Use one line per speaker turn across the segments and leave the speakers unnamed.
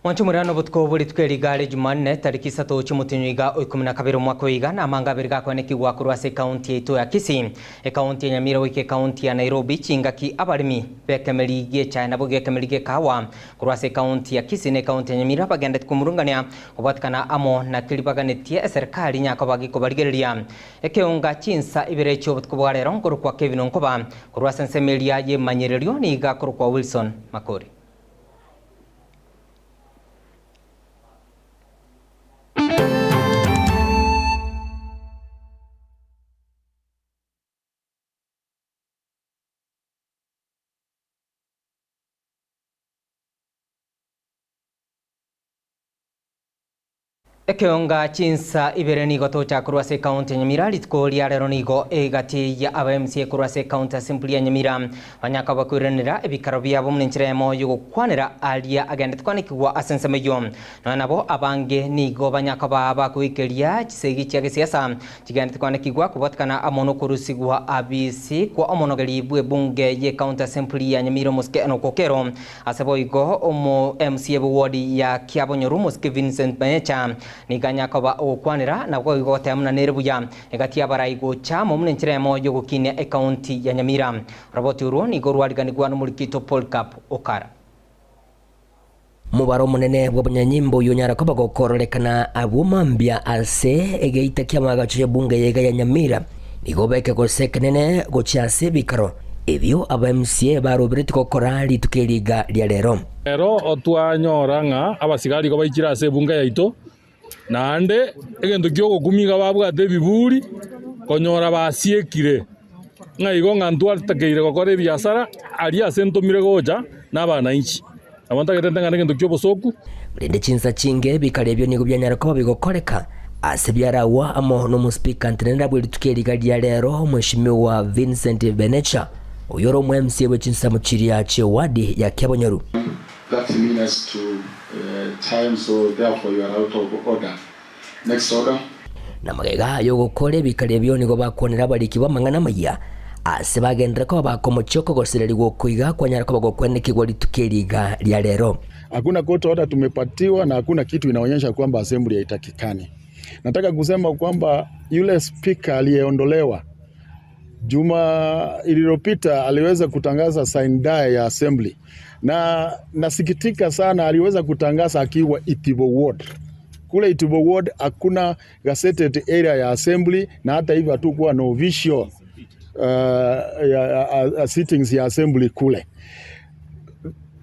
Mwanche omorero nobotuko bwe rituko eri iga are Jumanne, tariki isato chi'omotienyi oiga o ikomi na kabere omwaka oyo iga, na amanga abere gakoenekigwa korwa ase ekaunti yaito ya Kisii, ekaunti ya Nyamira goika ekaunti ya Nairobi, chingaki abaremi b'ekemeri gi'echae nabo gi'ekemeri gi'ekahawa korwa ase ekaunti ya Kisii na ekaunti ya Nyamira bagendeti komurungania kobwatikana amo na keria baganetie eserekari nyakoba gekobarigereria ekeonga chinsa ibere chi'obotuko bwa rero nkorokwa Kevin Onkoba korwa ase ensemo eria y'emanyererio niga akorokwa Wilson Makori. Ekeonga chinsa ibere nigo tocha korwa ase ekaunti ya Nyamira rituko ria rero nigo egati ya aba MCA korwa ase ekaunti assembly ya Nyamira banyaka bakoiranera ebikaro biabo buna enchera eyemo yogokwanera aria agendete kwanekigwa ase ensemo eyio. Nonya nabo abange nigo banyaka baa bakoikeria chisegi chia gesiasa chigendete kwanekigwa kobwatekana amo nokorusigwa abisi kwa omonogeri bw'ebunge y'ekaunti assembly ya Nyamira omosike Enock Okero Ase boigo omo MCA bw'ewodi ya Kiabonyoru Omosike Vincent Mayecha nigo anya koba ogokwanera na boigo goteba buna nere buya egati y'abarai gocha amo buna enchera eyemo y'ogokinia ekaunti ya Nyamira. Oroboti orwo nigo rwariganigwa nomorikito Polycarp Okara.
Omobaro omonene bw'abanyanyimbo oyio onyare koba gokororekana abwo mambia ase egeita ki'amaagacho y'ebunge ya iga ya Nyamira, nigo obeke gose ekenene gochia ase ebikaro ebio aba MCA baroberetie gokora rituko eri iga ria rero.
Ero twanyora ng'a abasigari igo baichire ase ebunge yaito, naende egento ki'ogokumia iga babwate ebiburi, konyora basiekire, ng'a igo ng'a ntwatakeire gokora ebiasara aria ase ntomire gocha nabananchi. Nabo ntagete ntang'ane egento ki'obosooku.
Rende chinsa chinge ebikaro ebio nigo bianyara koba bigokoreka ase biaragwa amo n'Omospika ntenenera bwe rituko eriga ria rero Omweshimiwa Vincent Benecha oyio ore omo MCA bwe chinsemo chiria chi'ewadi ya Kiabonyoru.
30 minutes to time so therefore you are out of order. Next order.
Na magega y'ogokora ebikaro ebio nigo bakwanera abariki b'amang'ana amayia, ase bagenderere koba bakomochia okogosererigwa oko iga kwanyara koba gokwenekigwa rituko eri iga ria rero.
Hakuna court order tumepatiwa na hakuna kitu inaonyesha kwamba assembly haitakikani. Nataka kusema kwamba yule speaker aliyeondolewa juma ililopita aliweza kutangaza sine die ya assembly, na nasikitika sana, aliweza kutangaza akiwa Itibo ward. Kule Itibo ward hakuna gazetted area ya assembly, na hata hivyo hatukuwa na official ya sittings ya assembly kule.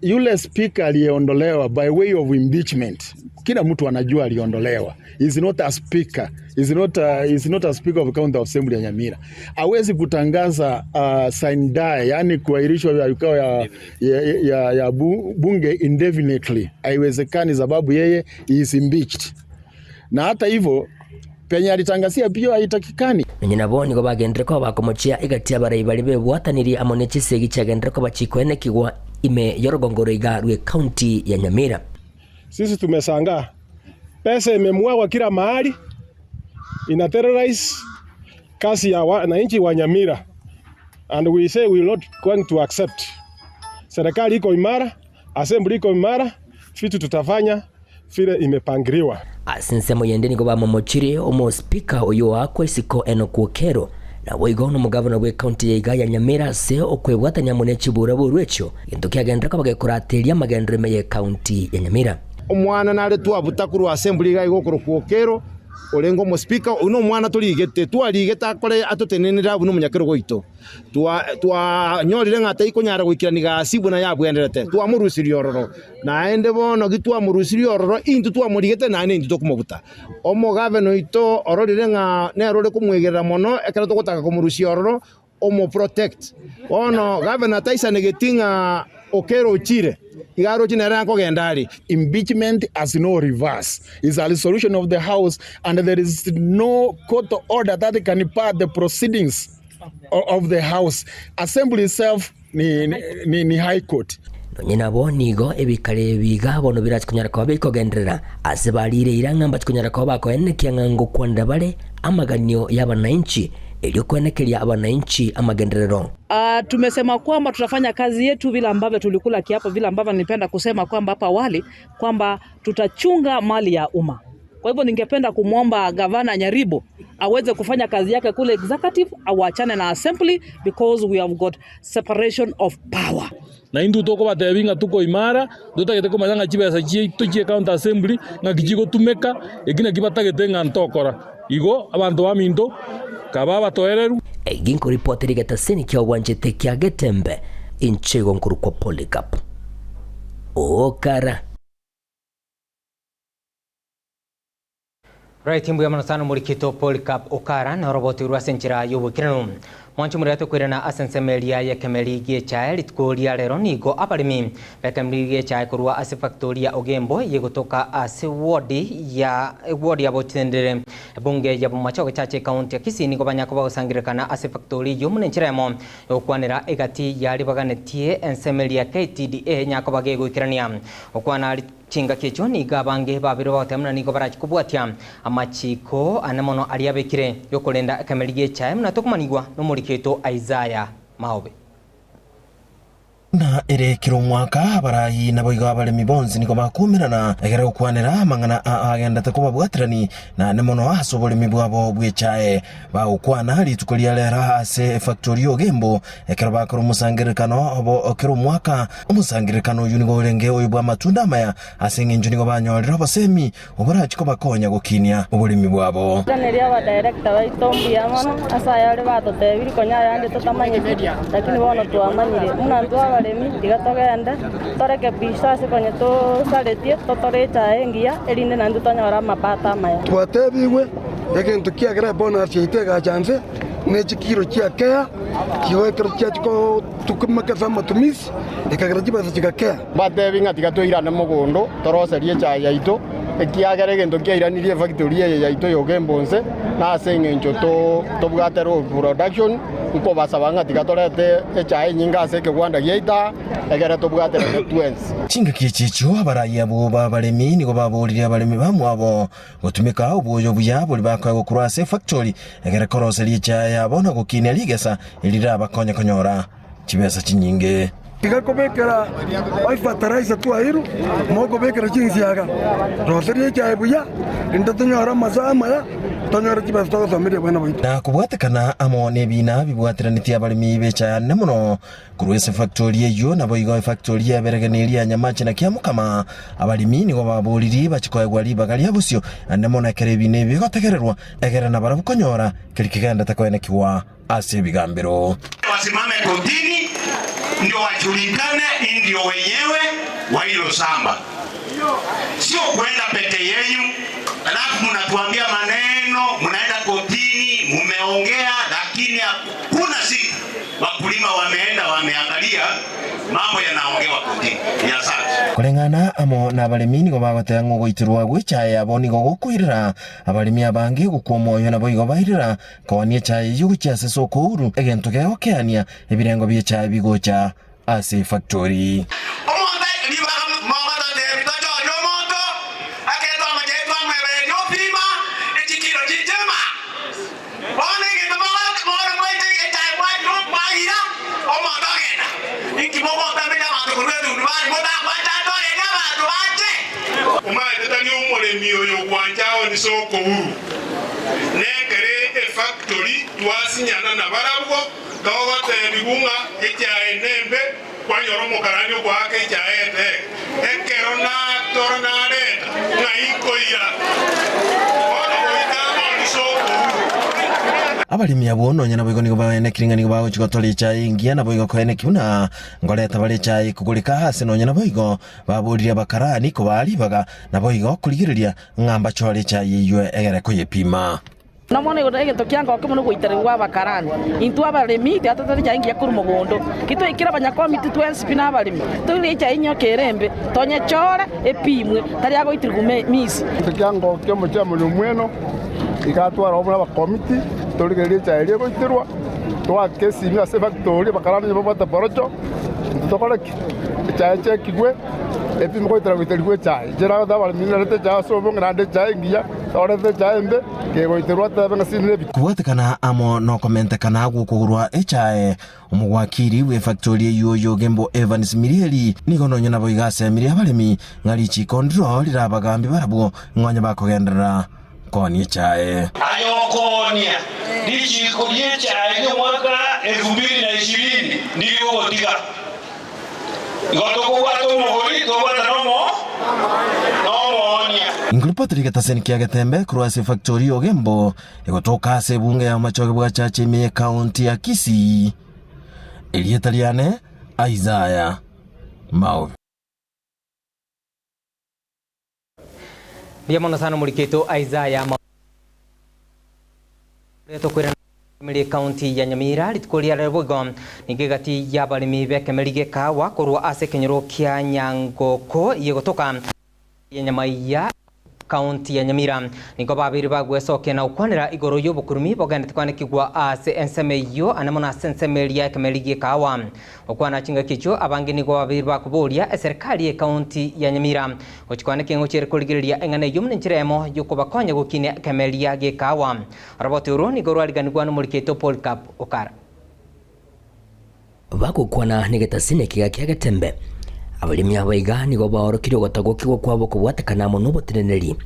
Yule speaker aliyeondolewa by way of impeachment, kila mtu anajua aliondolewa. Is not a speaker. Is not a, is not a speaker of county assembly ya Nyamira. Hawezi kutangaza sine die, yani kuahirishwa ya vikao ya bunge indefinitely. Haiwezekani sababu yeye is impeached. Na hata hivyo penye alitangazia pia haitakikani.
Nonya nabo nigo bagenderere koba bakomochia egati y'abarai baria bebwatanirie amo ne chisegi chiagenderere koba chikoenekigwa ime y'orogongo roiga rw'ecounty ya Nyamira.
Sisi tumeshangaa pesa imemwagwa kila mahali, ina terrorize kazi ya wananchi wa Nyamira and we say we not going to accept. Serikali iko imara, assembly iko imara, vitu tutafanya vile imepangiliwa.
Ase ensemo yende nigo bamomochirie omospeaker oyio oakwa isiko Enock Okero, naboigo nomogavana bw'ecounty ya iga ya Nyamira ase okwebwatania amo ne chiburaburu echio, gento kiagenderera koba gekorateria amagenderero ime y'ecounty ya Nyamira.
Omwana nare twabuta korwa ase embura iga iga okorokwa Okero, orenge omospeaker, oyio nomwana torigete, twarigete akore atotenenere abwo nomonyakerogo oito. Twanyorire ng'a taikonyara goikerania gasi buna yabwenerete, twamorusirie ororo. Naende bono gitwamorusirie ororo, intwe twamorigete naende intwe tokomobuta. Omogavana oito ororire ng'a nere ore komwegerera mono ekero togotaka komorusia ororo, omoprotect. Bono gavana taisanegeti ng'a Okero ochire, iga aroche nere akogenda are.
Impeachment has no reverse, is a resolution of the house and there is no court order that can bar the proceedings of the house. Assembly itself ni, ni, ni high court.
Nonye nabo nigo ebikaro ebi iga bono birache konyara koba bikogenderera ase barire eira ng'a mbache konyara koba bakoenekia ng'a ngokwanera bare amaganio y'abanainchi. Erio kwenekeria abananchi amagenderero.
Tumesema kwamba tutafanya kazi yetu vile ambavyo tulikula kiapo, vile ambavyo nilipenda kusema kwamba hapo awali kwamba tutachunga mali ya umma. Kwa hivyo ningependa kumwomba Gavana Nyaribo aweze kufanya kazi yake kule executive, awachane na assembly because we have got separation of power.
Na intwe tokobatebia ng'a tuko imara, ntotagete komanya ng'a chibesa chiaito chia ecounty assembly ng'aki chigotumeka, eki naki batagete ng'a ntokora. Igo abanto baminto, kaba abatoereru.
Egi nkoripotera egetaseni kia obwanchete kia Getembe, inche igo nkorokwa Polycarp. Okara.
Right, mbuya mono sana omorikito Polycarp Okara norobotirwe ase enchera y'oboikeranu. Mwanche omorero tokoirana ase ensemo eria y'ekemeri gi'echae rituko ria rero nigo abaremi b'ekemeri gi'echae korwa ase factory ya Ogembo yegotoka ase ward ya ward ya Bochitendere ebunge ya Bomachoge Chache ekaunti ya Kisii nigo banya koba gosangererekana ase factory eyio buna enchera emo yogokwanera egati ya ribaganetie ensemo eria ya KTDA nyakoba gegoikerania gokwana Chingaki echio nigo abange babere bagoteba buna nigo barache kobwatia amachiko ane mono aria abekire y'okorenda ekemeri gi'echaye buna tokomanigwa nomoriki oito Isaiah Maobe.
Buna ere kera omwaka, abarai naboigo abaremi bonsi nigo bakuumerana egere gokwanera amang'ana aa agendete kobabwaterani naende mono ase oboremi bwabo bw'echae. Bagokwana rituko ria rero ase efactori y'Ogembo ekero bakora omosangererekano obo kera omwaka. Omosangererekano oyio nigo orenge oyo bw'amatunda amaya ase engencho nigo banyorire obosemi oborachie kobakonya gokinia oboremi bwabo.
Iraneria abadirector baito mbuya mono ase ayare batotebirie konya ayande totamanyeti, lakini bono twamanyire. Buna intwe abaremi tiga togende torekebishe ase konya tosaretie totore echae engiya erinde naintwe tonyore amapato amaya.
Twatebigwe egento kiagera ebonus yaito egacha nse, ne chikiro chiakea, igo ekero chiachia gotumeka ase amatumisi, ekagera chibesa chigakea.
Mbatebi ng'a tiga toirane mogondo toroserie echae yaito, ekiagera egento kiairanirie efactory eye yaito y'Ogembo nse, na ase eng'encho tobwate low production, nkobasaba ng'a tiga torete echae enyinge ase ekegwanda giaito aa, egere tobwaterane twensi.
Chingaki echi echio abarai abwo b'abaremi nigo baboririe abaremi bamwabo Gotumeka obwoyo obuya boria bakoegwa korwa ase efactori egere koroseria echae yabo na gokinia rigesa erirabakonye konyora chibesa chinyinge.
Tiga kobekera efertilizer twaeirwe, mokobekera chinsiaga. Roseria echae buya, rende tonyore amazao amaya, tonyore chibesa togosomeria abana baito.
Na kobwatekana amo nebiina bibwateranetie abaremi b'echae anene mono Korwa ase efactori eyio, naboigo efactori y'eberegeni eria nyamache na kiamokama, abaremi nigo baboriri bachie koegwa ribaga ria bosio, naende mono ekero ebiina ebi bigotegererwa, egere nabarabwo konyora keria kegenderete koenekigwa ase ebigambero.
Wasimame kotini ndio wajulikane ndio wenyewe wa hilo shamba, sio kwenda peke yenyu, alafu mnatuambia maneno, mnaenda kotini, mumeongea, lakini hakuna siku wakulima wameenda wameangalia mambo yanaongewa kotini. Ni asante.
Koreng'ana amo nabaremi nigo bagoteba ng'a ogoiterwa gw'echae yabo nigo gokoirera abaremi abange gokwa omoyo naboigo bairera koonia echae eyio gochia ase soko huru, egento gegokeania ebirengo bi'echae bigocha ase efactori.
Omonto ribaga mogototebi tochorie omonto, ekero twamachete twamwebereria opima echikiro chinchema. Bono egento mogoka mwaite echae mwanywa mwagira omonto ogenda. Inki mogotamberia abanto korwa etundubari motakwancha torende abanto bache? Omanyete tari omoremi oyo ogwancha aoni soko huru, nekere efactory twasinyana nabarabwo. Togotebigwa ng'a echae nembe, kwanyora omokarani okoaka echae etege. Ekero natora nareta, ng'ai nkoira? Bono goika amoriso okourwa.
Abaremi abwo nonya naboigo nigo baenekire ng'a nigo bagochia gotora echae engiya, naboigo koeneki buna ngoreta bare echae ekogoreka aase nonya naboigo baboririe abakarani kobaa ribaga, naboigo korigereria ng'a mbachore echae eyio egere koyepima.
Nomono igoro egento kiangokia mono goitererigwa abakarani. Intwe abaremi tiga totore echae engiya korwa mogondo. Ki twaikire abanyakomiti twensi pi nabaremi, toire echae enyoka ere embe, tonyechore epimwe, tari agoitirigwa misi.
Egento kiangokia omochie omweno, iga atware obore abakomiti, torigererie echae eria egoiterwa, toake esimi ase efactori, abakarani onye babwate porocho, intwe tokore ki? Echae echekigwe, epimwe goitera goiterigwa echae. Inche nagoteba abaremi narete echae ase obonge naende echae engiya.
Torete echae embe, kegoiterwa atebe ng'a sinire ebi.
Kobwatekana amo nokomentekana gw'okogorwa echae, omogwakiri bw'efactori eyio y'Ogembo Evans Mirieri nigo nonya naboigo asemirie abaremi ng'a richiko ndiro rirabagambi barabwo ng'a onye bakogenderera koonia echae.
Aye okoonia richiiko ri'echae ri'omwaka 2020 ndiri ogotiga. Igo tokobwata omogori, tobwata nomoonia.
Inkoripoti getaseni kia Getembe korwa ase efactori y'Ogembo egotoka ase ebunge ya Machoge bw'Achache ime y'Ekaunti ya Kisii. Erieta riane Isaiah Maobe.
Mbuya mono sana omorikito Isaiah Maobe. Tokoirana Emeri ekaunti ya Nyamira rituko ria rero boigo nigo egati y'abaremi b'ekemeri g'ekahawa korwa ase ekenyoro kia Nyangoko yegotoka ya Nyamaiya County ya Nyamira nigo babeire bagwesokia na gokwanera igoro y'obokurumi bogendete kwanekigwa ase ensemo eyio ane mono ase ensemo eria ekemeri gi'ekahawa. Gokwana chingaki echio abange nigo babeire bakoboria eserikari y'ecounty ya Nyamira gochikwana ekeng'o chiere korigereria eng'ana eyio buna enchera eyemo y'okobakonya gokinia ekemeria gi'ekahawa. Oroboti oro nigo rwariganigwa nomorikito Polycarp Okara.
Bagokwana negetasini ekiga kia Getembe, abaremi aba iga nigo baorokirie ogotagokigwa kwabo kobwatekana amo noboteneneri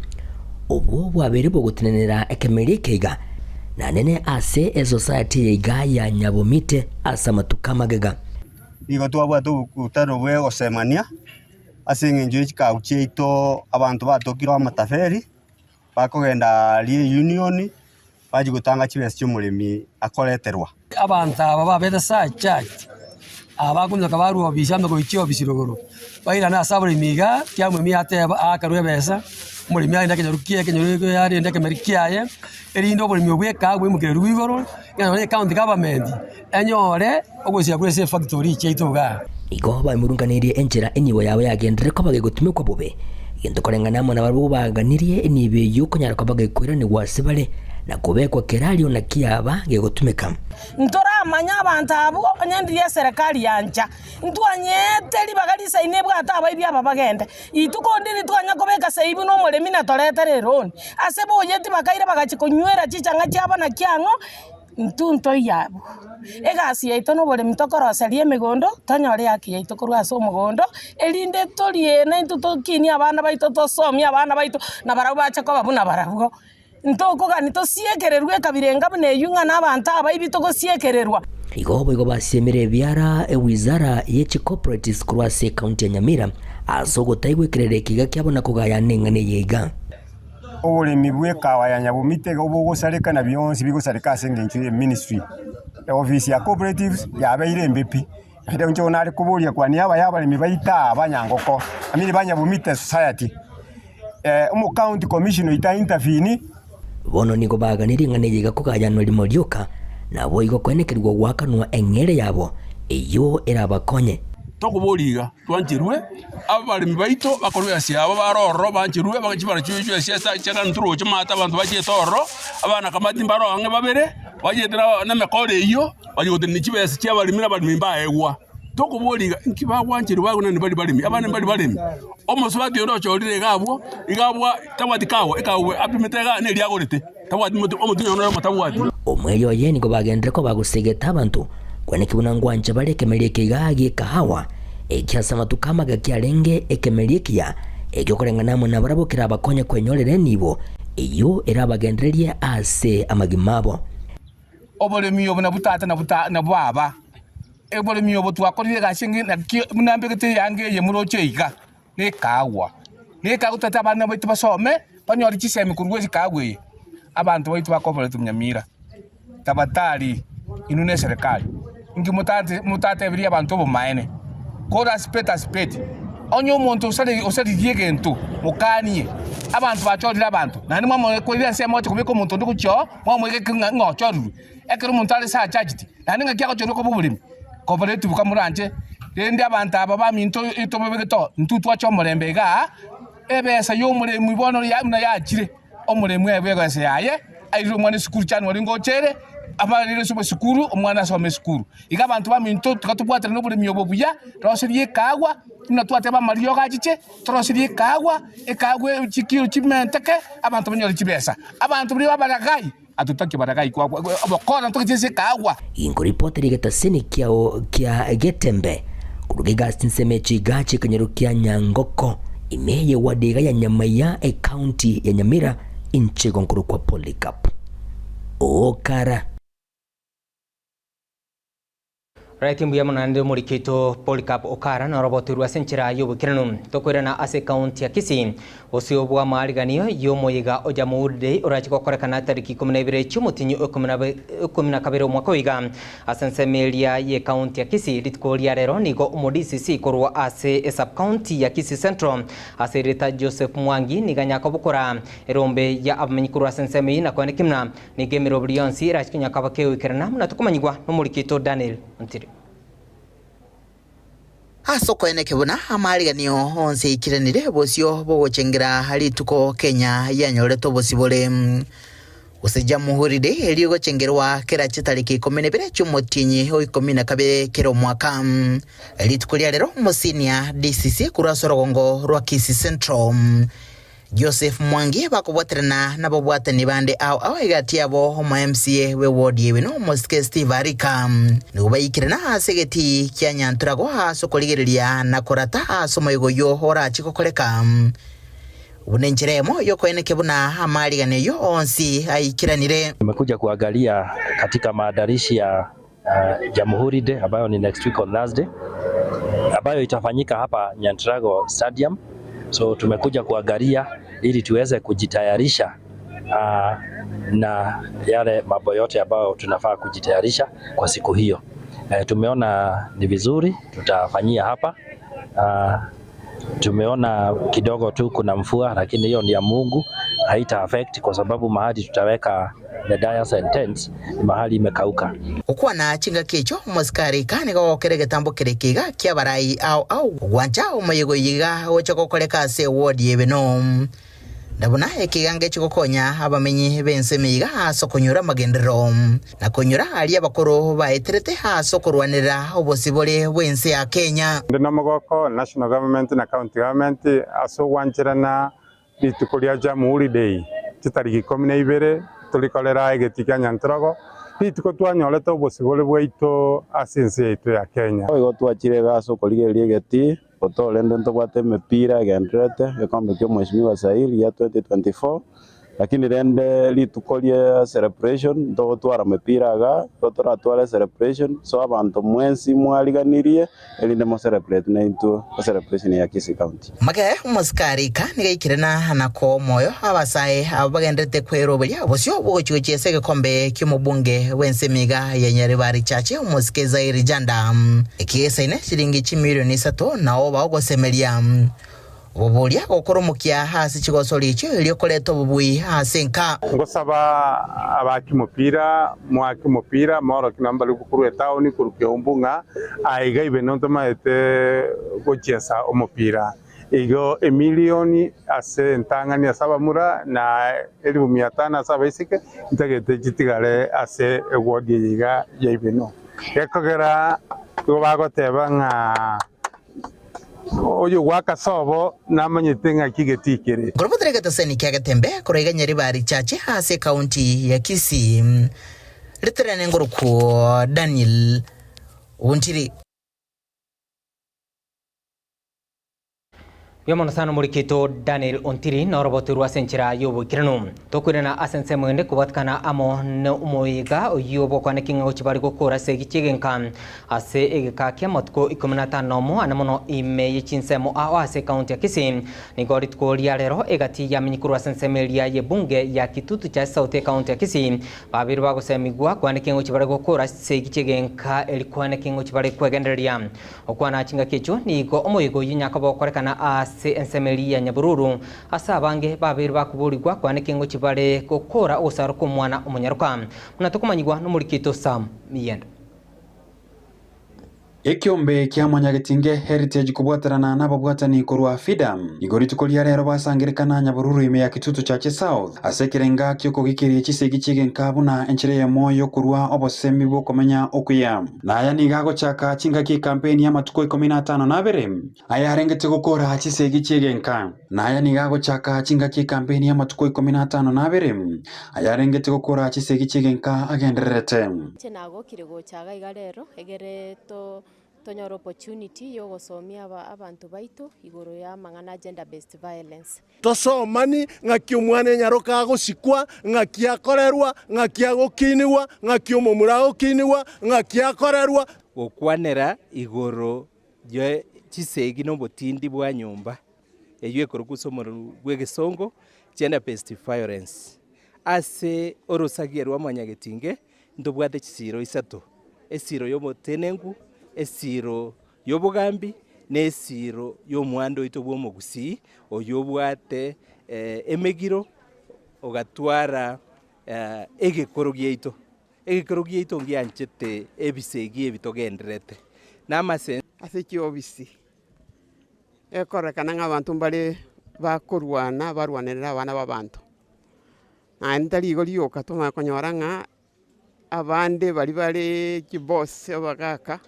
obwo bwabeire bogotenenera ekemeri eke iga na nene ase esociety eye iga ya Nyabomite ase amatuko amagega.
Nigo twabwate obokutano bw'ogosemania ase eng'encho ye chikau chiaito abanto batokire amataferi. Bakogenda aria eunion, bachia gotanga chibesa chi'omoremi akoreterwa.
Abanto aba babete surcharged, aba bakonyoka barwa obisi amo goichia obisi rogoro, bairane ase aboremi igaa, ekiagera omoremi ateba aakerwe ebesa, omoremi arende ekenyoru kiaye ekenyoru eke arende ekemeri kiaye, erinde oboremi obwo ekaagwa bwaimokererigwe igoro, ekero nonye ecounty government, enyore ogosira korwa ase efactory chiaito igaa.
Igo baimurunganeirie enchera enibo yabo yagenderere koba gegotumekwa bobe, egento koreng'ana amo nabarabwo baganirie enibo eyio konyara koba gekoiranigwa ase bare, na kobekwa kerario naki yaba gegotumeka.
Ntoramanye abanto abwo onye ndiria eserekari yancha, ntwanyete ribaga risaine ebwate abaibi aba bagende. Rituko ndiri twanya kobeka seibi na omoremi na toretere eroni. Ase boyeti bakaira bagachia konywera chichang'a chiabo naki ang'o, Intwe ntoiyo abwo. Egasi yaito noboremi tokoroseria emegondo, tonyore ehaki yaito korwa ase omogondo, erinde torie naintwe tokinie abana baito tosomie abana baito, na barabwo bache koba buna barabwo. Ntokogani tosiekererwe ekabira enga buna eywo ng'a na abanto abaibi togosiekererwa.
Igo boigo basiemire ebiara ewizara ye chicooperatives korwa ase ecounty ya Nyamira ase ogotaigwekerera ekiga kiabo na kogayana eng'ana eye iga.
Oboremi bw'ekawa ya Nyabomite iga bogosareka na bionsi bigosareka ase engencho ye ministry. Eofisi ya cooperatives yabeire embe pi. Naende inche nare koboria kwa niaba ya abaremi baito aba ba Nyangoko, I mean ba Nyabomite society, omo county commissioner oito a intervene.
Bono nigo baganirie ring'ana eri iga kogayanwa rimo rioka, naboigo koenekerigwa goakanwa eng'eria yabo, eyio erabakonye.
Tokoboria iga, twancherwe, abaremi baito bakorwe egasi yabo bare ororo bancherwe, chibara chiaye chiagera ntoroche maate abanto bachiete ororo, abana kamati mbare ang'e babere, bachiete na emekoro eyio, bachia gotenenia chibesa chia abaremi na abaremi mbaegwa. Tokoboria iga, inki bagwancherwa bagwe naende mbari baremi, abande mbari baremi. Omosubati onde ochorire iga abwo, iga abwa tabwati kawa, ekawa apimete iga neria agorete, tabwati moto omotienyi one oyomo tabwati.
Omweri oye nigo bagenderere koba gosegeta abanto, kweneki buna ngwancha bare ekemeri eke iga gi'ekahawa, eki ase amatuko amage kiarenge ekemeri ekiya, ekio koreng'ana amo nabarabwo kerabakonye kwenyorera enibo eyio erabagendererie ase amagima abo.
Oboremi obo nabwo tata na baba, oboremi obo twakorire egasi enge naki buna mbegete eyanga eye moroche iga, nekaagwa. Nekaagwa totagete abana baito basome, banyore chisemi korwa ase ekaagwa eye. Abanto baito bakoboretwe Nyamira, tabatari inwe na eserekari, inki motate motateberia abanto obomaene? Kore asipete asipete, onye omonto osare osaririe egento, mokanie. Abanto bachorire abanto, naende mwamokorire ensemo oche kobeka omonto onde gochia oo, mwamoegeka ng'a ng'a ochorirwe. Ekero omonto are surcharged, naende ng'aki agochorwa koba oboremi? Cooperative kamoranche, rende abanto aba baminto tobabegete oo, intwe twache omorembe igaa, ebesa ya omoremi bono ya buna yachire, omoremi aebwe ebesa yaye, airire omwana esukuru January ngocha ere. Abarire ase obosukuru, omwana asome esukuru. Iga abanto baminto tiga tobwaterane oboremi obo buya, roserie ekaagwa, buna twateba amariogo achiche, toroserie ekaagwa, ekaagwa chikiro chimenteke, abanto banyore chibesa. Abanto baria babaragai, atotaki baragai kwa obokora ntogechie ase ekaagwa.
Inkoripotera egetaseni kiao kia Getembe korwa egasi chinsemo echi iga chi'ekenyoro kia Nyangoko, ime y'ewadi iga ya Nyamaiya, ecounty ya Nyamira, inche igo nkorokwa Polycarp. Okara.
Right mbuya mono naende omoriki oito Polycarp Okara noroboterwe ase enchera y'oboikeranu. Tokoirana ase ekaunti ya Kisii bosio bw'amaariganio y'omoyega o Jamhuri Day orache gokorekana tariki 12 chi'omotinyi o 12 omwaka oyo iga ase ensemo eria y'ekaunti ya Kisii. Rituko ria rero nigo omo DCC korwa ase esub-county ya Kisii Central ase erieta Joseph Mwangi nigo anyakobokora Erombe ya abamenyi korwa ase ensemo eyio nakoene kimna, nigo emeroberi yonsi erache konya kaba kegoikerana, buna tokomanyigwa nomoriki oito Daniel Ontiri.
Ase okoeneke buna amaariganio onsi aikiranire bosio bogochengera rituko Kenya yanyorete obosibore. Gose Jamhuri Day erio egochengerwa kera chitariki ikomi na ibere chi'omotienyi o ikomi na kabere kera omwaka. Rituko ria rero omosinia DCC korwa ase orogongo rwa Kisii Central Joseph Mwangi bakobwaterana nababwatani bande ao ao egati yabo omo MCA bwe ward ya Ewino omosike Steve Arika nigo baikirana ase egetii kia Nyanturago ase okorigereria na korata ase omoyega oyio orache gokoreka buna enchera eyemo yokoenekia buna amaariganio ayio onsi aikiranire.
Tumekuja kuangalia katika maandalishi ya Jamhuri Day ambayo ni next week on Thursday ambayo itafanyika hapa Nyantrago Stadium. So tumekuja kuangalia ili tuweze kujitayarisha na yale mambo yote ambayo tunafaa kujitayarisha kwa siku hiyo. Tumeona ni vizuri tutafanyia hapa. Tumeona kidogo tu kuna mvua, lakini hiyo ni ya Mungu, haita affect kwa sababu mahali tutaweka the dais and tents ni mahali imekauka.
Gokwana chingaki echio omosikari ika nigo agokera egetambo kere kiga ki'abarai ao ao gwancha omoyega oyio iga gocha gokoreka ase ewodi y'Ebeno. Na buna ekigango eki gokonya abamenyi b'ensemo iga ase okonyora amagenderero, na konyora aria abakoro baeterete ase okorwanerera obosibore bw'ense ya Kenya.
Inde nomogoko National Government na County Government ase ogwancherana rituko ria Jamhuri Day chitariki ikomi na ibere torikorera egetii kia Nyantrogo, rituko twanyorete obosibore bwaito ase ense yaito ya Kenya.
Boigo twachire iga ase okorigereria egetii, gotorende ntobwate emepira egendererete, egekombe kia Omweshimiwa Sail gia 2024, lakini rende rituko ria celebration ntogotwara mepira igaa, igo toratware celebration, so abanto mwensi mwariganirie erinde mo celebrate naintwe ecelebration ya Kisii County.
Make omosikari ika nigo aikirana na koa omoyo abasae abwo bagenderete kweroberia bosio bw'ogochia gochia ase egekombe ki'omobunge bw'ensemo iga ya Nyaribari Church omosike Zairi Janda. Ekigesaine chiringi chimilioni isato nao bagosemeria oboboria gokora omokia ase chigosori echio erio koreta obobui ase enka.
Ngosaba abaaki omopira, moake omopira, moorokie nabo mbare korwa etaoni korwa Keumbu ng'a aiga ibe nontomaete gochiesa omopira. Igo emilioni ase entang'ani ase abamura, na elifu mia tano ase abaiseke, ntagete chitigare ase ewodi eye iga ya Ibeno. Gekogera igo bagoteba ng'a oyogwaka sobo namanyete ng'aki getii kere.
Nkorobotera egetoseni kia Getembe korwa iga Nyaribari Church ase ekaunti ya Kisii. Riterane ngorokwo Daniel Ontiri.
Mbuya mono sana omoriki oito Daniel Ontiri noroboterwe ase enchera y'oboikeranu. Tokoirana ase ensemo ende kobwatikana amo nomoyega oyio bw'okwaneki ng'a gochia bare gokora ase egichia egenka ase egeka ki'amatuko ikomi na atano nomo ane mono ime ye chinsemo ao ase ekaunti ya Kisii. Nigo rituko ria rero egati yamenyi korwa ase ensemo eria y'ebunge ya Kitutu Chache South ekaunti ya Kisii babere bagosemigwa kwaneki ng'a gochia bare gokora ase egichia egenka eri kwaneki ng'a gochia bare kwegendereria. Okwana chingaki echio nigo omoyega oyio nyakoba okorekana ase ensemo eria ya Nyabururu, ase abange babeire bakoborigwa kwane kengochi bare gokora ogosarwa kw'omwana omonyaroka, buna tokomanyigwa nomoriki oito Sam Miyendo.
Ekiombe kia Mwanyagetinge Heritage kobwaterana nababwatani korwa FIDA nigo rituko ria rero basangerekana Nyabururu ime ya Kitutu Chache South ase ekerenga ki'okogikiria chisegi chi'egenka buna enchera eyemo y'okorua obosemi bw'okomenya okuya. Na aya nigo agochaka chingaki ekampeni y'amatuko ikomi na atano na abere ayarengete gokora chisegi chi'egenka. Na aya nigo agochaka chingaki ekampeni y'amatuko ikomi na atano na abere ayarengete gokora chisegi chi'egenka agendererete.
Inche nagokire gocha iga iga rero, egere to tonyore opportunity ya ogosomia aba abanto baito igoro ya amang'ana a gender based violence.
Tosomani ng'aki omwana enyaroka agosikwa, ng'aki akorerwa, ng'aki agokinigwa, ng'aki omomura agokinigwa, ng'aki akorerwa.
Gokwanera igoro ye chisegi na obotindi bwa nyomba, eyio ekorokwa ase omorero bw'egesongo gender based violence. Ase orosagia rwa mwanyagetinge ntobwate chisiiro isato, esiiro y'obotenenku, esiiro y'obogambi, na esiiro y'omwando oito bw'omogusii, oyio obwate emegiro ogatwara egekoro giaito. Egekoro giaito ngianchete ebisegi ebi togendererete namase.
Ase chiofisi, ekororekana ng'a abanto mbare bakorwana barwanerere abana ba abanto. Naende tari igo rioka twamanya konyora ng'a abande baria bare chiboss abagaka,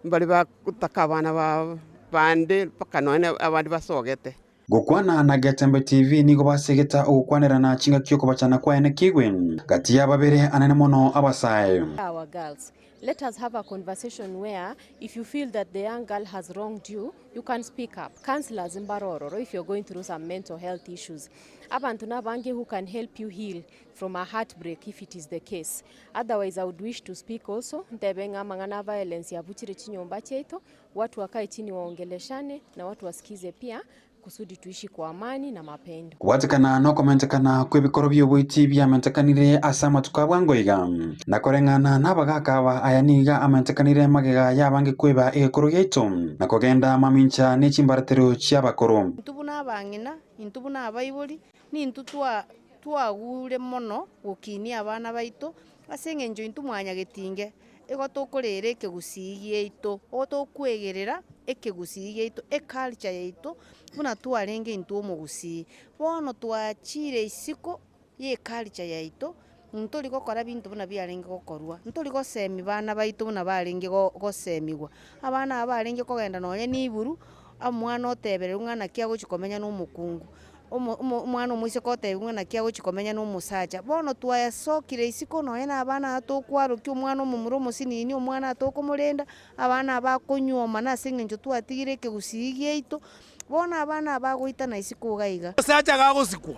mbare bagotaka abana ba bande mpaka nonye abande basogete.
Gokwana na Getembe TV nigo basegeta ogokwanerana chingaki okobachana kwaye kigwe gati ya babere anene mono abasae.
Our girls, let us have a conversation where if you feel that the young girl has wronged you, you can speak up. Counselors mbare ororo if you're going through some mental health issues. Abanto nabange who can help you heal from a heartbreak if it is the case. Otherwise I would wish to speak also, ntebe ng'a amang'ana a violence yabuchire chinyomba chiaito, watu wakae chini waongeleshane na watu wasikize pia kusudi tuishi kwa amani na mapendo.
Kobwatekana nokomentekana kw'ebikoro bi'oboiti biamentekanire ase amatuko a bwango iga, na koreng'ana nabagaaka aba aya nigo amentekanire magega y'abange kweba egekoro giaito, na kogenda mamincha ne chimbaratero chi'abakoro.
Intwe buna abang'ina, intwe buna abaibori, nintwe twa twagure mono gokinia abana baito, ase eng'encho intwe mwanyagetinge, igo tokorera ekegusii giaito, igo tokwegerera ekegusii giaito, eculture yaito, buna twarenge intwe omogusii. Bono twachire isiko ya eculture yaito, ntori gokora binto buna biarenge gokorwa, ntori gosemia bana baito buna barenge go gosemigwa. Abana aba barenge kogenda nonye na iburu, omwana otebererwa ng'a naki agochi komenya na omokungu, omo omo omwana omoiseke otebiwa ng'a naki agochi komenya na omosacha. Bono twayasokire isiko nonye na abana aba tokwarokia omwana omomura omosinini, omwana tokomorenda, abana aba bakonyuomana ase eng'encho twatigire ekegusii giaito, bono abana aba bagoitana isiko iga iga.
Omosacha gagosikwa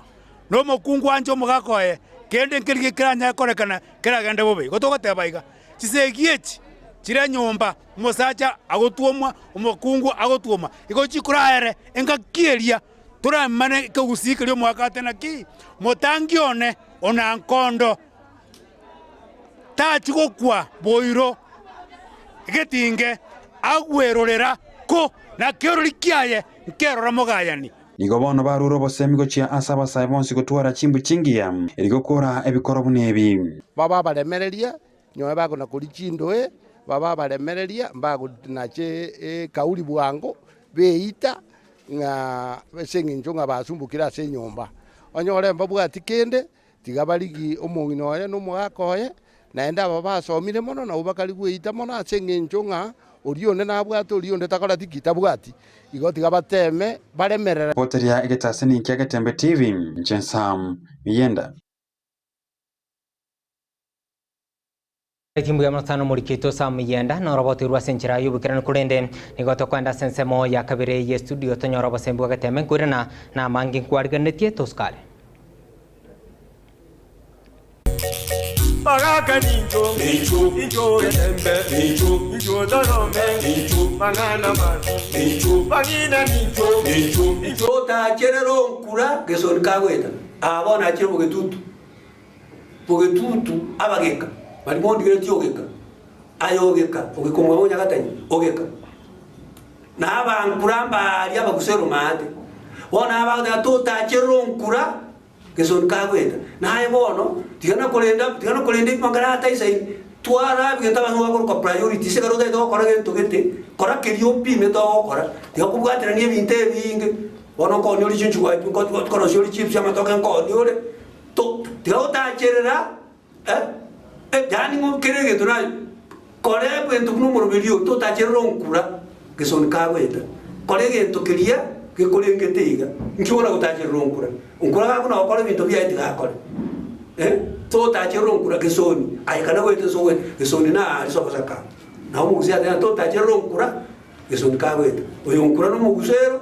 nomokungu anche omogaka oye, kende nkeri keranyare korekana keragende bobe. Igo togoteba iga, chisegi echi chire nyomba, omosacha agotwomwa, omokungu agotwomwa, igo chikoraere engaki eria toramane ekegusii keria omogaka ate naki, motangi one onankondo tachi gokwa boiro egetinge agwerorera ko na kerori kiaye nkerora mogayani.
Nigo bono barure obosemi gochia ase abasae bonsi gotwara chimbu chingiya, erio gokora ebikoro buna ebi.
Babe abaremereria, nyowe bakona-koria chindoe, babe abaremereria, mbagonache ekauri bwango, beita ng'a ase engencho ng'a basumbokire ase enyomba. Onyore mbabwati kende, tiga barigie omong'ina oye na omogaka oye, naende aba basomire mono nabwo bakari gweita mono ase engencho ng'a oria onde nabwate oria onde takoreti ki? Tabwati. Igo tiga bateeme baremerere.
Boteria egetasini kia Getembe TV, inche Sam Miyenda.
Mbuya mono sana omoriki oito Sam Miyenda noroboterwe ase enchera y'oboikeranu korende nigo tokoenda ase ensemo ya kabere ye studio tonyore obosembi bwa Getembe nkoirana na amange nkwariganetie tosukare.
Bagaka nincho, incho getembe, incho torome, mang'ana mabi, bang'ina nincho, incho.
Otacherera onkura gesoni kagoeta, aa bono achire bogetutu, bogetutu abageka, baria bondigeretie ogeka, aye ogeka, ogeka omwabo onyagatanyi, ogeka. Na abankura mbaria abagusera omaate, bono abagoteba totacherera onkura. Gesoni kagoeta, naye bono tiga nakorenda, tiga nakorenda ebimangara ata isaini. Twara ebinto abanto bakoroka priorities, ekero otagete gokora gento gete, kora keria opimete ogokora, tiga kobwaterania ebinto ebinge, bono nkooni ore chinchugu nkorosia ore chips amatoke nkooni ore, to tiga gotacherera eh, yaani ng'o kera egento naye kora ebinto buna omoroberi oyo, totacherera onkura gesoni kagoeta, kora egento keria gekorengete iga, nki bono gotacherera onkura. Onkura gakona gokora ebinto biaye tiga akore. Eh, totacherera onkura gesoni, aye kana goeta ase ogoeta, gesoni na aria sobo saka. Nabo omogusi ateba totacherera onkura, gesoni kagoeta. Oyo onkura na omogusero,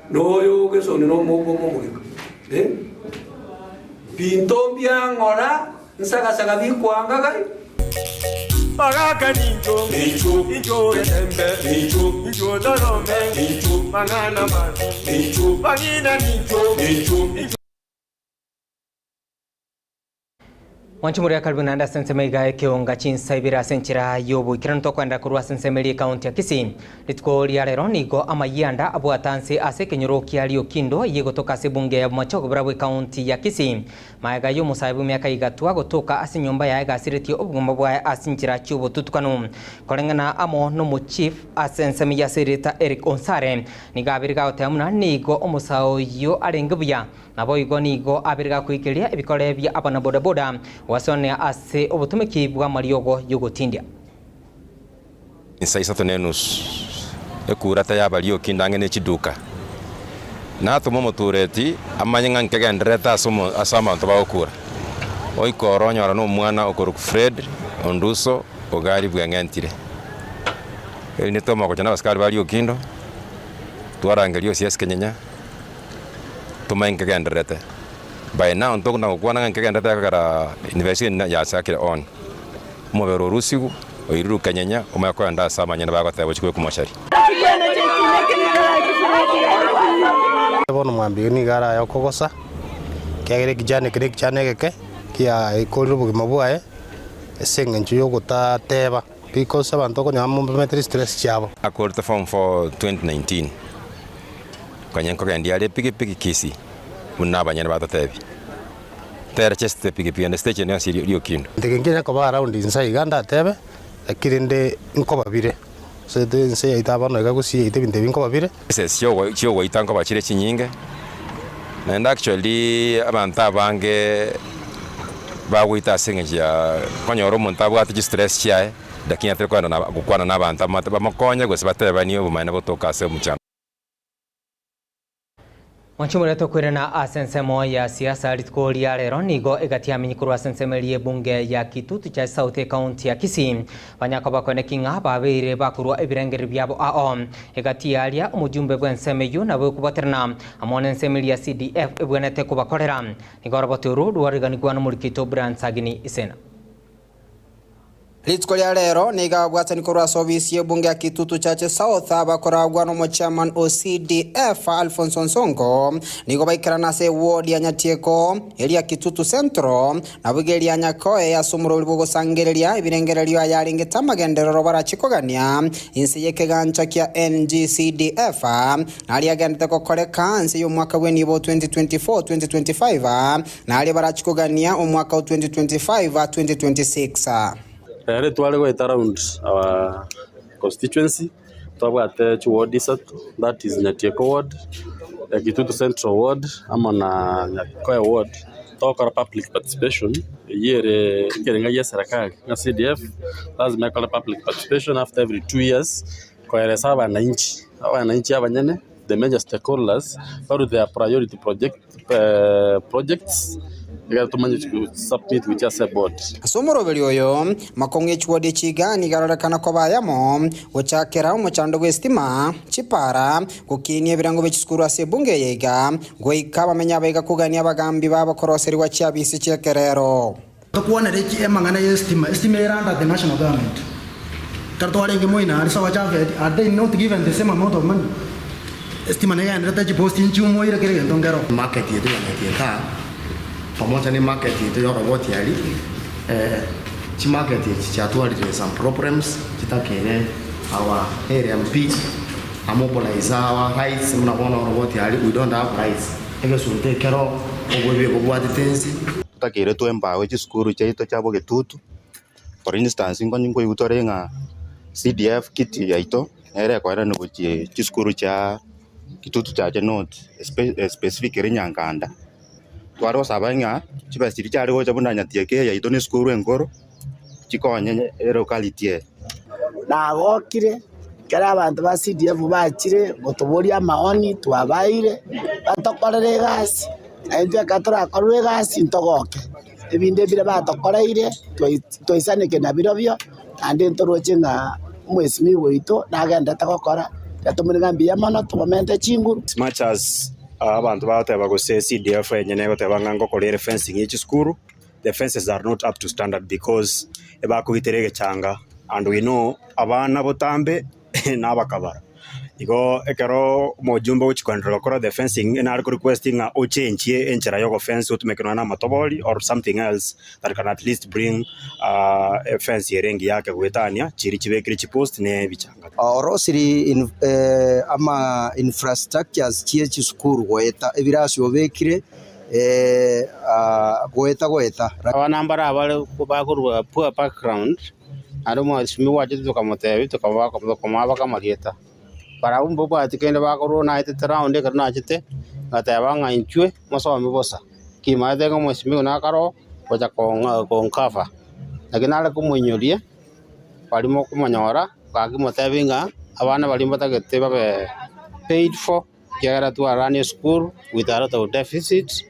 na oyo gesoni na omo omo omogeka. Eh, binto mbiang'ora, nsagasaga bikwanga gai.
Bagaka nincho, nincho, nincho etembe, nincho, nincho dorome, nincho, mang'ana mabi, nincho, bang'ina nincho, nincho, nincho.
Mwanchi moria karibu naende ase ensemo iga ekeonga chinsa ibere ase enchera y'oboikeranu tokoenda korwa ase ensemo eria ekaunti ya Kisii. Rituko ria rero nigo amayianda abwata nse ase ekenyoro kia Riokindo eyio egotoka ase ebunge ya Bomachoge barabwo ekaunti ya Kisii. Magega y'omosae bw'emiaka igatwa gotoka ase enyomba yaye gasiretie obogima bwaye ase chinchera chi'obotutukanu. Koreng'ana amo nomochief ase ensemo ya ase erieta Eric Onsare, nigo abeire gagoteba buna nigo omosae oyio arenge buya, naboigo nigo abeire gakoikeria ebikore bia abanabodaboda gwasonea ase obotomeki bw'amariogo y'ogotindia.
Insa isato na enusu, ekurata y'abarioki ndange ne chiduka. Natome omotureti amanye ng'a nkegendererete ase omo ase abanto bagokura. Oika oro onyora nomwana okorokwa Fred Onduso Ogari bweng'entire. Erinde twamanya gocha nabasikari ba Riokindo, twarangeria OCS Kenyenya, tomanye nkegendererete. By now ntokona gokwana ng'a nkegendererete ekogera investigation yachakire on. Omobere orusigwe, oirirwe kenyenya, omanye kogenda ase amanyene bagoteba ochie kobekwa mochari.
Bono mwambia nigo araye okogosa, ekiagera ekijana eke nekichana egeke, kiakorire obogima bwaye ase eng'encho yogotateba because abanto okonyora momomete chistress chiabo.
Akorete form 4 2019, konya nkogendia are epikipiki Kisii, buna abanyene batotebia. Tere chesete epikipiki ende stage ende yonsi riokindo.
Ntege nkinya koba around inse iga ndatebe, lakini rende nkobabire, ase ense yaito bono iga gusii yaito ebinto ebi nkobabire.
Cases chiogoita nkoba chire chinyinge, naende actually abanto abange bagoita ase eng'encho ya okonyora omonto abwate chistress chiaye, lakini atari kogenda gokwana na abanto bamokonye gose batebanie obomaene botoka ase omochando.
Mwanche tokoirana ase ensemo ya siasa rituko ria rero nigo egati yamenyi korwa ase ensemo eria ebunge ya Kitutu cha South ekaunti ya Kisii banyaka bakoeneki ng'a babeire bakorwa ebirengererio biabo ao egati yaria omojumbe bw'ensemo eyio nabo ekobwaterana amo na ensemo eria ya CDF ebwenerete kobakorera nigo oroboti oru rwariganigwa nomorikito Brian Sagini Isena.
Rituko ria rero nigo ababwatani korwa ase obisi y'ebunge ya Kitutu Chache South abakoragwa n'omochairman o CDF Alphonse Onsongo nigo baikerana ase eward ya Nyatieko, eria Kitutu Central, naboigo eria Nyakoe ase omorwori bw'ogosangereria ebirengererio ayarengete amagenderero barache kogania inse y'ekegancha kia NGCDF naria agendete gokoreka inse y'omwaka bw'enibo 2024-2025 Naria barachie kogania omwaka o 2025 2026.
Ere tware goeta round our constituency, twabwate chiward isato, that is Nyatieko ward, Kitutu Central ward, amo na Nyakoe ward, togokora public participation, eyio ere ekerenga gia eserekari ng'a CDF lazima ekore public participation after every 2 years, koeresa abananchi, abananchi abanyene, the major stakeholders, barue their priority project. projects ekero tomanye submit gochia ase eboard.
Ase omoroberio oyo, makong'u e chiwodi echi iga nigo arorekana koba ayamo, gochakera omochando bw'esitima, chipara, gokinia ebirengo bie chisukuru ase ebunge eye iga, goika abamenyi abaiga kogania abagambi babo koroserigwa chiabisi chi'ekerero.
Tokwanere ki emang'ana y'esitima? Esitima ere under the national government. Ekero twarenge moino aria soa Japhet, are they not given the same amount of money? Esitima negenderete chiposti nchiumoire kera egento nkero.
Market yaito ya Nyatieka pamoja ne market yaito ya Oroboti aria, chimarket echi chiatwarire some problems chitakere our area MP amobilize our rights buna bono Oroboti aria we don't have rights. Egesunte ekero obobe bobwatete ense.
Totakeire twembawe chisukuru chiaito chia bogetutu.
For instance, nkonye nkoigwa tore ng'a CDF kit yaito nere ekoenanwa gochia chisukuru chia Kitutu Chache North specifically Nyankanda. Tware gosaba ng'a chibesa chiria chiare gocha buna Nyatieke eye yaito na esukuru enkoro chikonye elocality eye.
Nagokire ekero abanto ba CDF bachire gotoboria amaoni twabaeire, batokorere egasi, na intwe ekero torakorerwe egasi ntogoke. Ebinto ebire batokoreire twaisaneke nabirobio, naende ntoroche ng'a omwesimigwa oito nagenderete gokora, tiga tomorenge ng'a mbuya mono tomomente chinguru.
As much as abanto bagoteba gose CDF enyene egoteba ng'a ngokora ere fencing ye chisukuru, the fences are not up to standard because ebakogitera egechanga and we know abana botambe na abakabara. Igo ekero omojumbe ogochia koenderera gokora the fencing nare ko request ng'a ochenchie enchera ya ogofence otumeke nonya na amatobori or something else that can at least bring efence ere engiya ake goetania chiria chibekire chipost na ebichanga.
Orosiri ama infrastructures chie chisukuru goeta ebirasi obekire goeta goeta.
Abana mbare abare bakorwa poor background, naende omwasimi gwachete tokamotebia tokamoa amarieta. Barabwo mbabwati kende bakorwa naetete round ekero nachete, ngateba ng'a inchwe mosome bosa, kimaete ng'a omwesimiwa nakare oo gocha koncover. Naki nare komoinyoria, baria mokomonyora, gaki motebie ng'a abana baria mbatagete babe paid for. Ekiagera twaranie esukuru with a lot of deficits,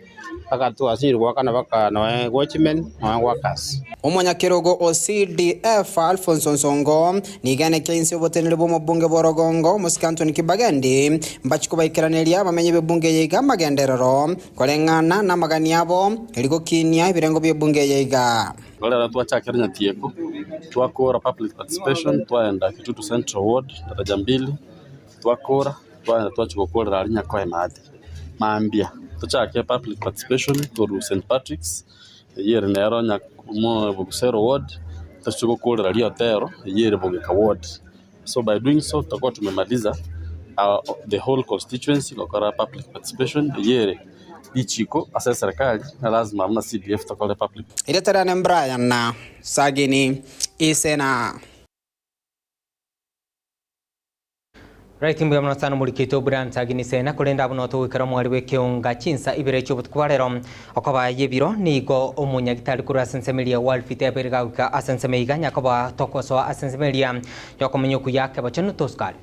mpaka twasinyire goakana mpaka nonya watchmen nonya workers.
Omonyakerogo o CDF Alphonse Onsongo nigo anekia inse oboteneneri bw'omobunge bw'orogongo omosike Anthony Kibagendi mbachi kobaikeraneria abamenyi b'ebunge eye iga amagenderero koreng'ana namagani abo eri gokinia ebirengo bi'ebunge eye iga.
Rero twachakire Nyatieko, twakora public participation, twaenda Kitutu Central Ward, daraja mbili, Twakora, twagenda twachia gokorera aria Nyakoe maate. Mambia tochake public participation korwa St Patrick's, eyio ere nero Bogusero ward, tochie gokorera Riotero, eyio ere Bogeka ward. So by doing so tutakuwa tumemaliza the whole constituency gokora public participation, eyio ere richiko ase eserekari na lazima buna CDF tokore public.
Erieta riane Brian Sagini Isena.
Right mbuya mono sana omorikito Brian Sagini Sena korende abwo noto goikera omwari bw'ekeonga chinsa ibere chi'obotuko bwa rero okoba y'ebiro nigo omonyagitari korwa ase ensemo eria Walfit abeire gagoika ase ensemo iga nyakoba tokosoa ase ensemo eria yokomenya okuya kebochenu tosukari.